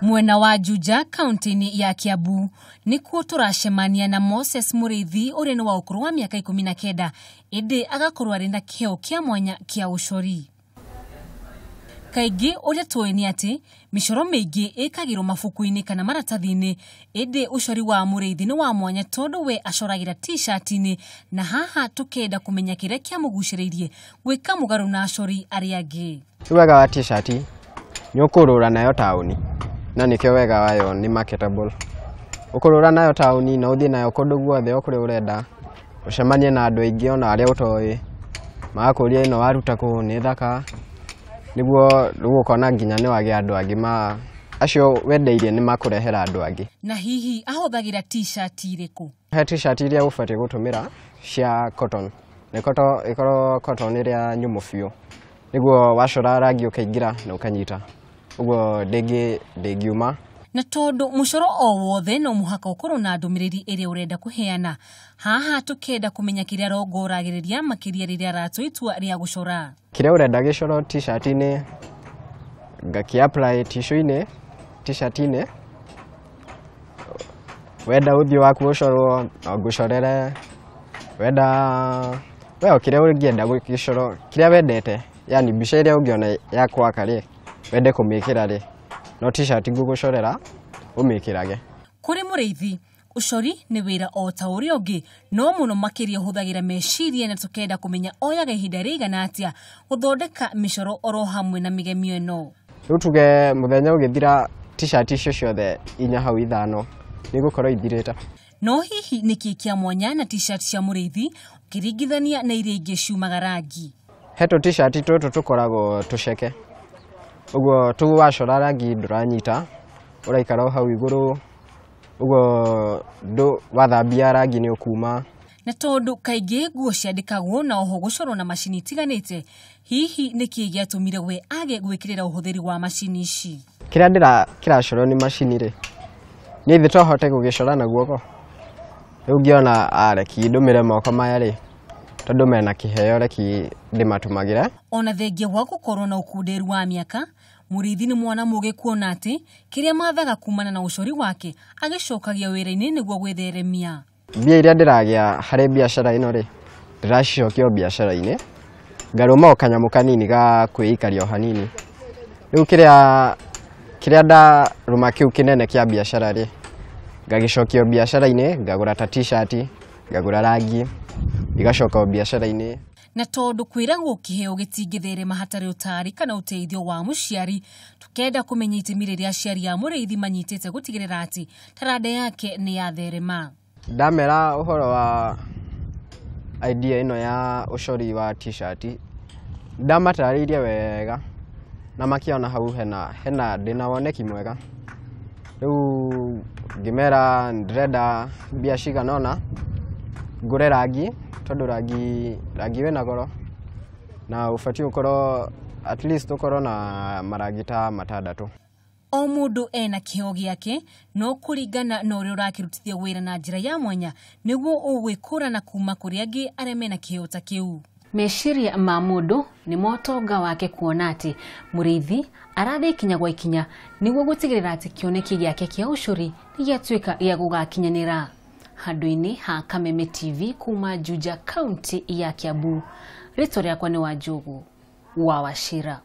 Mwena wa Juja kaunti-inĩ ya Kiambu nĩkuo tũracemania na Moses Mũrĩithi ũrĩa nĩ wa ũkũrũ wa mĩaka 19 ĩndĩ agakorwo arĩ na kĩheo kĩa mwanya kĩa ũcori. Kaingĩ ũrĩa tũĩ nĩ atĩ mĩcoro mĩingĩ ĩkagĩrwo mabuku-inĩ kana maratathi-inĩ, ĩndĩ ũcori wa Mũrĩithi nĩ wa mwanya tondũ we acoragĩra t-shirt-inĩ, na haha tũkenda kũmenya kĩrĩa kĩamũgucĩrĩirie gwĩka mũgarũ na acori arĩa angĩ. Wega wa t-shirt nĩ ũkũrũra nayo taũni, na nĩkĩo wega wayo nĩ marketable. Ũkũrũra nayo taũni na ũthiĩ nayo kũndũ guothe o kũrĩa ũrenda, ũcemanie na andũ aingĩ ona arĩa ũtoĩ, magakũria ĩno waruta kũ, nĩ thaka, nĩguo rĩu ũkona nginya nĩ wagĩa andũ angĩ ma acio wendeirie nĩ makũrehera andũ angĩ. Na hihi ahũthagĩra t-shirt irĩkũ? He t-shirt iria ũbatiĩ gũtũmĩra cia cotton, nĩ ĩkorwo cotton ĩrĩa nyũmũ biũ, nĩguo wacora rangi ũkaingĩra na ũkanyita, ũguo ndĩngiuma. Na tondũ mũcoro o wothe no mũhaka ũkorwo na ndũmĩrĩri ĩrĩa ũrenda kũheana, haha tũkenda kũmenya kĩrĩa arongoragĩrĩria makĩria rĩrĩa aratua itua rĩa gũcora. Kĩrĩa ũrenda gĩcorwo t-shirt-inĩ, ngakĩ-apply tissue-inĩ, t-shirt-inĩ, wenda ũthiũ waku ũcorwo no ngũcorere, wenda we o kĩrĩa ũngĩenda gĩcorwo, kĩrĩa wendete, yani mbica ĩrĩa ũngĩona ya kwaka rĩ, wende kũmĩkĩra rĩ, no t-shirt ngũgũcorera ũmĩkĩrage. Kũrĩ Mũrĩithi, ũcori nĩ wĩra o ta ũrĩa ũngĩ, no mũno makĩria ũhũthagĩra meciria, na tũkenda kũmenya oyaga ihinda rĩigana atĩa gũthondeka mĩcoro oro hamwe na mĩgemio ĩno. Rĩu tuge mũthenya ũgĩthira t-shirt icio ciothe 4 hau 5 nĩigũkorwo ithirĩte. No hihi nĩkĩ kĩa mwanya na t-shirt cia Mũrĩithi ũkĩringithania na iria ingĩ ciumaga rangi? He tũ t-shirt tũtũ tũkoragwo tũceke, ũguo tu wacora rangi ndũranyita, ũraikara o hau igũrũ, ũguo wathambia rangi nĩ ũkuma. Na tondũ kaingĩ nguo ciandĩkagwo na oho gũcorwo na macini itiganĩte, hihi nĩkĩ gĩatũmire we age gwĩkĩrĩra ũhũthĩri wa macini ici? Kĩrĩa kĩracorwo nĩ macini rĩ, niĩ thĩ to hote gũgĩcora na guoko. Rĩu ngĩona reki ndũmĩre moko maya rĩ, tondũ mena kĩheo reki ndĩmatũmagĩre. Ona thengia wa gũkorwo na ũkunderu wa mĩaka, Mũrĩithi nĩ mwana mũgĩ kuona atĩ kĩrĩa mathaga kumana na ũcori wake agĩcokagia wĩra-inĩ nĩguo gwĩtheremia. Mbia iria ndĩragĩa harĩ biacara ĩno rĩ, ndĩracicokia o biacara-inĩ, ngarũma o kanyamũ kanini ga kwĩikaria o hanini. Rĩu kĩrĩa ndarũma kĩu kĩnene kĩa biacara rĩ, ngagĩcokia o biacara-inĩ, ngagũra ta t-shirt, ngagũra rangi, igacoka o biacara-inĩ. Na tondũ kwĩragwo kĩheo gĩtingĩtherema hatarĩ ũtaari kana ũteithio wa mũciari, tũkenda kũmenya itemi rĩrĩa aciari a Mũrĩithi manyitĩte gũtigĩrĩra atĩ taranda yake nĩ yatherema. Ndamera ũhoro wa idea ĩno ya ũcori wa t-shirt, ndamatarĩirie wega na makĩona hau hena ndĩna woneki mwega. Rĩu ngĩmera ndĩrenda mbia cigana ũna ngũre rangi, tondũ rangi wĩna goro na ũbatiĩ ũkorwo at least ũkorwo na marangi ta 6. O mũndũ ena kĩheo gĩake, no kũringana na ũrĩa ũrakĩrutithia wĩra na njĩra ya mwanya nĩguo ũgwĩkũrana kuma kũrĩ angĩ arĩa mena kĩheo ta kĩu. Meciria ma mũndũ nĩ motonga wake kuona atĩ Mũrĩithi arathiĩ ikinya gwa ikinya nĩguo gũtigĩrĩra atĩ kĩoneki gĩake kĩa ũcori nĩ gĩatuĩka gĩa gũgakinyanĩra. Handũ-inĩ ha Kameme TV kuma Juja kaunti ya Kiambu, rĩtwa rĩakwa nĩ Wanjũgũ wa Wachira.